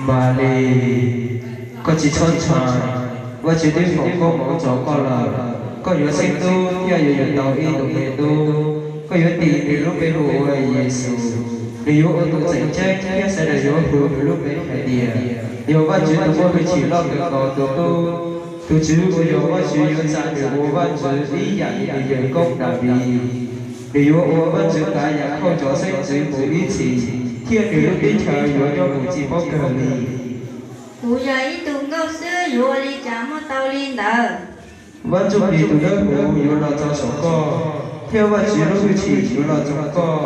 Malis, koj tsis txhob ntshai, Vajtswv twb foom koob hmoov rau koj lawm. Koj yuav xeeb tub thiab yuav yug tau ib tug me tub. Koj yuav tis nws lub npe hu ua Yexus. Nws yuav ua tus tseem ceeb thiab sawv daws yuav hu nws lub npe hais tias yog Vajtswv tus muaj hwj chim loj kawg nkaus tus tub. Tus Tswv uas yog Vajtswv yuav tsa nws ua Vajtswv ib yam li nws yawg koob Daviv. Nws yuav ua Vajtswv kav yam khauj cov xeeb ntxwv mus ib txhis, thiab nws lub teb chaws yuav nyob mus txij paub kawg li. Kuv yog ib tug nkauj xwb, yuav ua li cas muaj tau li ntawd? Vaj Ntsuj Plig tus Dawb Huv yuav los txog saum koj, thiab Vajtswv lub hwj chim yuav los txog koj.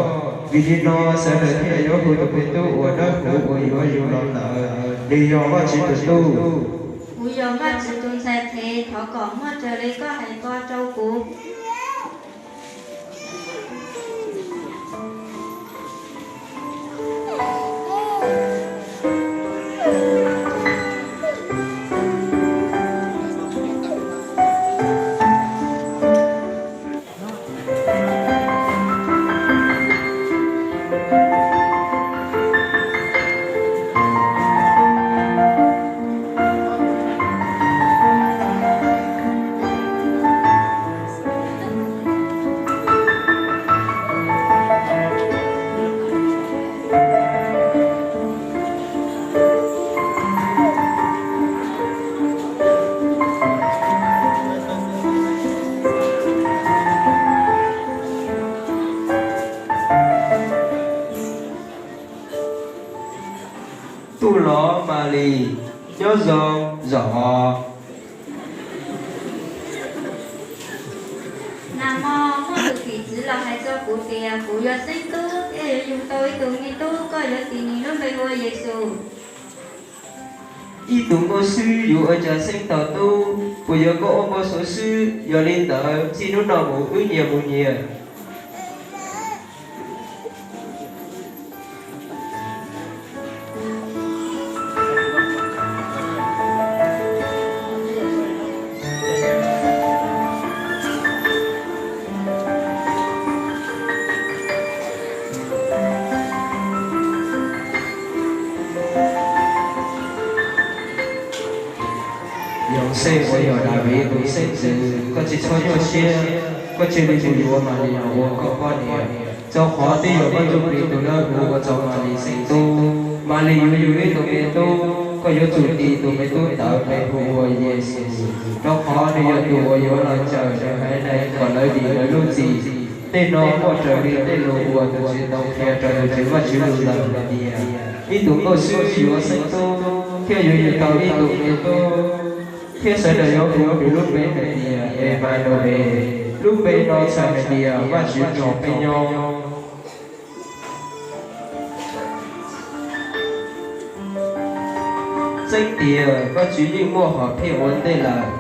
Vim li no sawv daws thiaj yuav hu tus me tub uas dawb huv uas yuav yug los ntawd, nws yog Vajtswv tus Tub. Kuv yog Vajtswv tus ntxhais phem, thov kom muaj raws li koj hais ko rau kuv. Tub los Malis, nyob zoo zom os. Nag hmo muaj tus tim tswv los hais rau kuv tias kuv yuav xeeb tub thiab yuav yug tau ib tug me tub, koj yuav tis nws lub npe hu ua Yexus. Ib tug nkauj xwb yuav ua cas xeeb tau tub? Puas yog koj ua nkauj xwb xwb? Yog li ntawd txij hnub no mus wb nyias mus nyias. Yauxej uas yog Daviv tus xeeb ntxwv, koj tsis txhob nyuaj siab, koj cia li mus yuav Malis los ua koj poj niam, rau qhov twb yog Vaj Ntsuj Plig tus Dawb Huv ua rau Malis xeeb tub. Malis yuav yug ib tug me tub, koj yuav tsum tis tus me tub ntawd npe hu ua Yexus, rau qhov nws yog tus uas yuav los cawm cov haiv neeg kom lawv dim lawv lub txim. Tej no muaj raws li tej lus uas tus Tswv tau qhia rau tus Tswv Vajtswv lawm hais tias, ib tug nkauj xwb yuav xeeb tub thiab yuav yug tau ib tug me tub, thiab sawv daws yuav hu nws lub npe hais tias Enmanues, lub npe no txhais hais tias Vajtswv nrog peb nyob. Txheeb tias Vajtswv yeej muaj hom phiaj ua ntej lawm.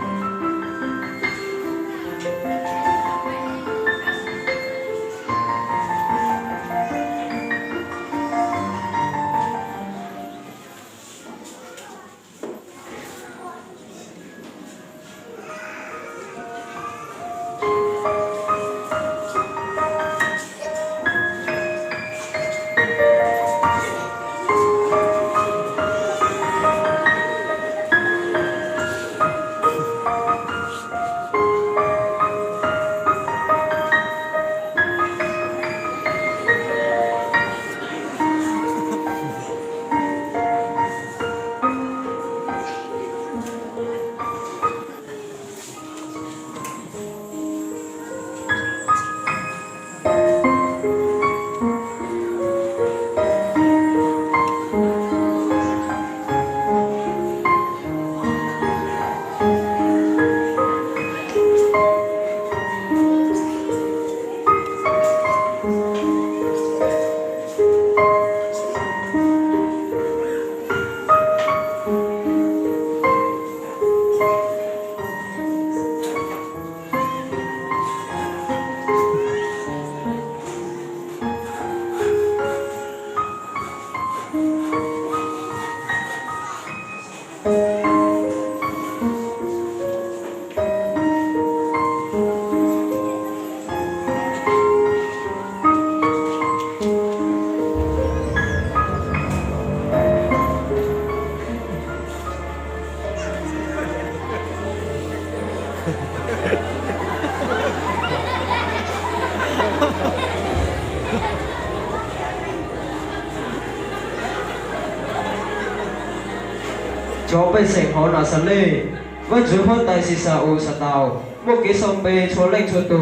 Rau pej xeem hauv Naxales, Vajtswv huab tais Xixas Auxadas muaj kev xaus npe txhua leej txhua tus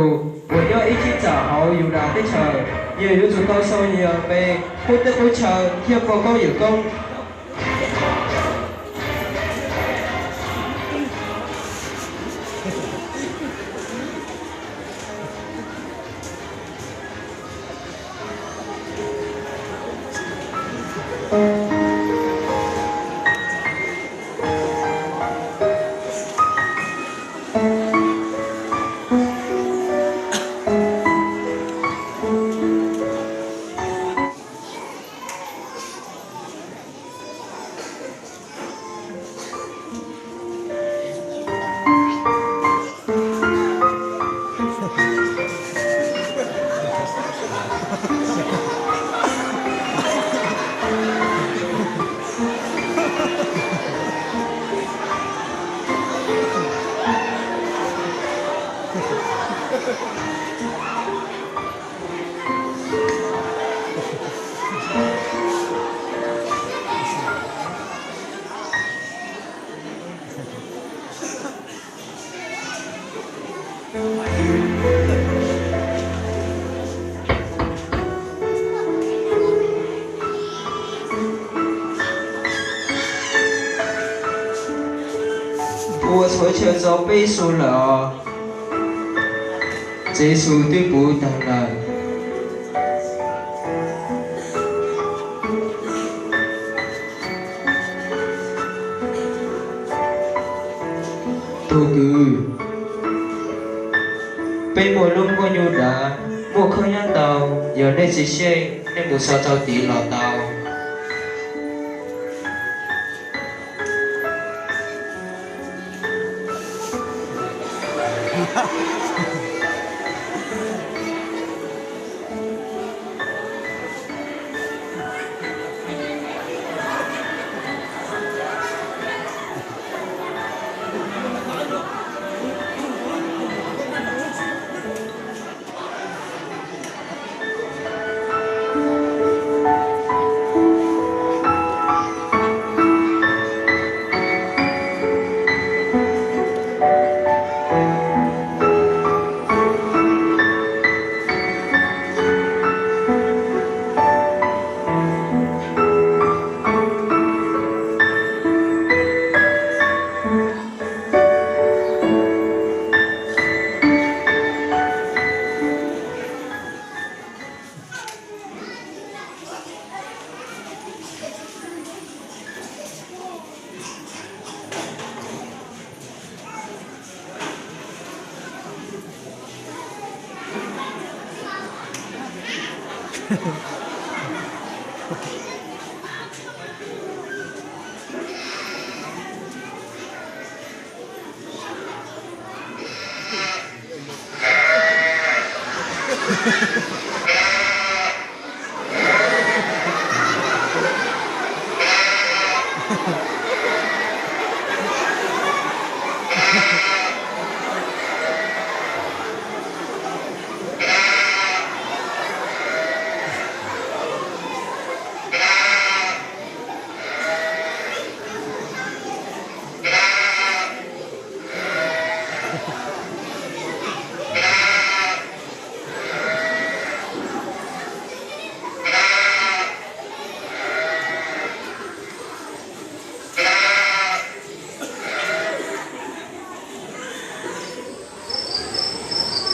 uas nyob ib cheeb tsam hauv Yudas teb chaws, nyias yuav tsum tau xaus nyias npe, qub teb qub chaw thiab poj koob yawm koob. Ua txhua chaw txog peb xu lawm os. Tswv Yexus twb puv tag lawm. Tus kwv, peb muaj lub nkuaj nyuj dav, muaj khaub ncaws ntau, yog nej tsis xyeej, nej mus xauj rau tid los tau.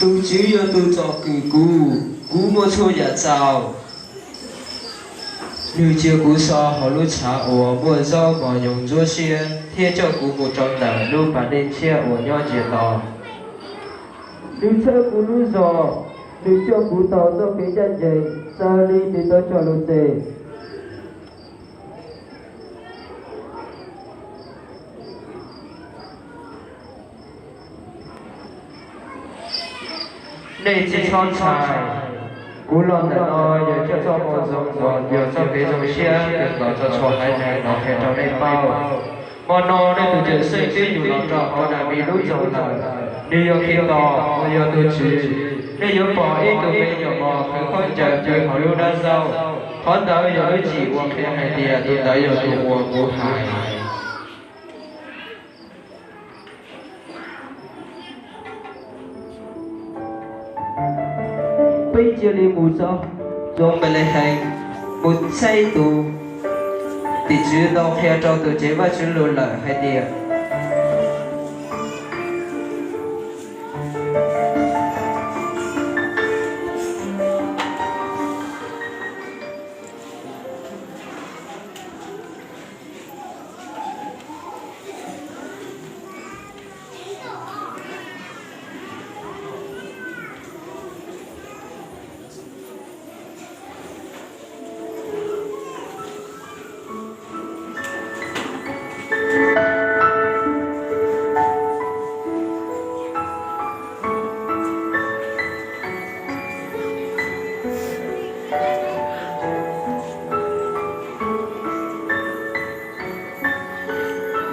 Tus Tswv yog tus tsom kwm kuv, kuv muaj txhua yam txaus. Nws cia kuv so hauv lub tshav uas muaj zaub mos nyoos ntsuab siab thiab coj kuv mus rau ntawm lub pas dej ntshiab uas nyob ntsiag to. Nws txhawb kuv lub zog, nws coj kuv taug txoj kev ncaj ncees xws li nws tau cog lus tseg. Nej tsis txhob ntshai. Kuv los ntawm no yog coj txoj moo zoo uas yog txoj kev zoo siab kawg nkaus rau txhua haiv neeg los qhia rau nej paub. Hmo no nej tus cawm seej twb yug los rau hauv Daviv lub nroog lawm. Nws yog Khetos uas yog tus Tswv. Nej yuav pom ib tug me nyuam mos qhwv khaub ncaws pw hauv lub dab zaub. Qhov ntawd yog lub cim uas qhia hais tias tus ntawd yog tus uas kuv hais. Peb cia li mus txog Npelehees, mus txhais tus tim tswv tau qhia rau tus tsev Vajtswv lus lawm hais tias,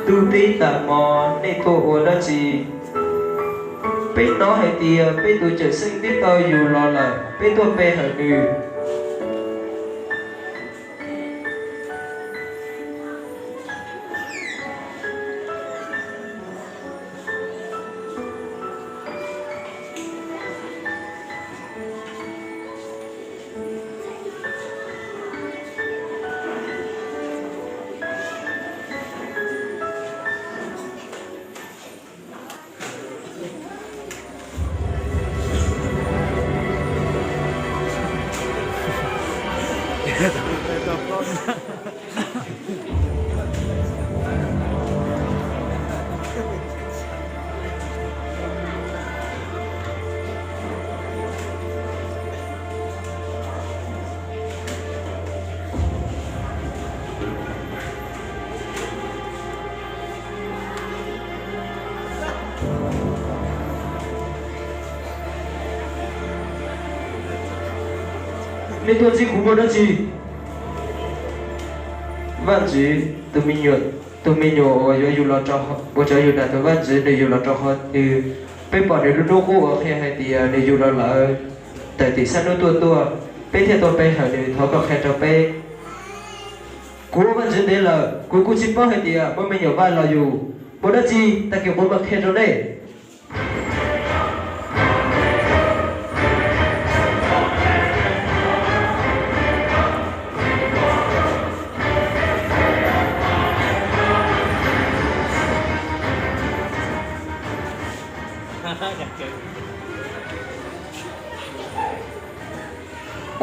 Tub teb tas hmo nej tuaj ua dab tsi? Peb hnov hais tias peb tus cawm seej twb tau yug los lawm, peb tuaj pe hawm nws. Nej tuaj txib kuv muaj dab tsi? Vaj ntxwv, tus me nyuam, tus me nyuam uas yuav yug los rau, uas cov Yudas tus vaj ntxwv, nws yug los rau qhov twg? Peb pom nws lub hnub qub uas qhia hais tias nws yug los lawm, tawm tim sab hnub tuaj tuaj, peb thiaj tuaj pe hawm nws, thov koj qhia rau peb. Kuv ua vaj ntxwv ntev lawm, kuv kuj tsis paub hais tias muaj me nyuam Vaj los yug. Muaj dab tsi tag kis kuv mam qhia rau nej.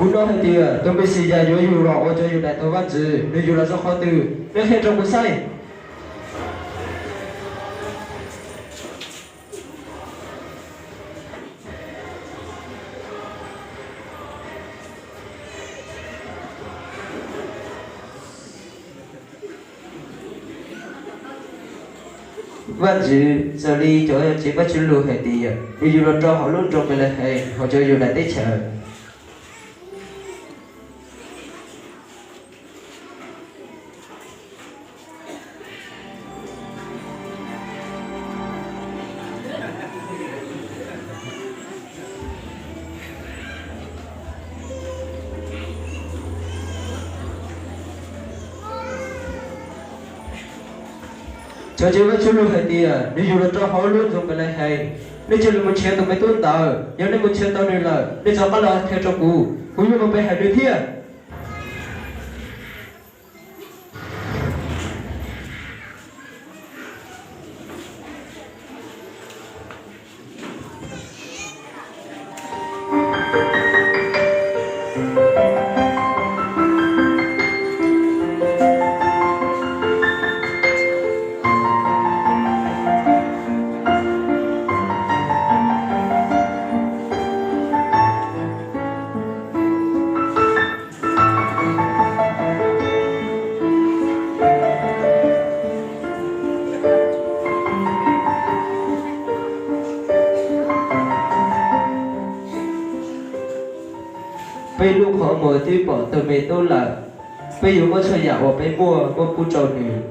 Kuv hnov hais tias tus Mexiyas yuav yug los ua cov Yudas tus vaj ntxwv, nws yug los rau qhov twg? Nej qhia rau kuv saib. Vaj ntxwv, raws li cov tsev Vajtswv lus hais tias nws yug los rau hauv lub nroog Npelehees hauv cov Yudas teb chaws. Cov tsev Vajtswv lus hais tias nws yug los rau hauv lub nroog Npelehees. Nej cia li mus nrhiav tus me tub ntawd, yog nej mus nrhiav tau nws lawm, nej rov qab los qhia rau kuv, kuv yuav mus pe hawm nws thiab. Peb lub qhov muag twb pom tus me tub lawm, peb yuav muab txhua yam uas peb muaj muab pub rau nws.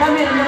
Cov me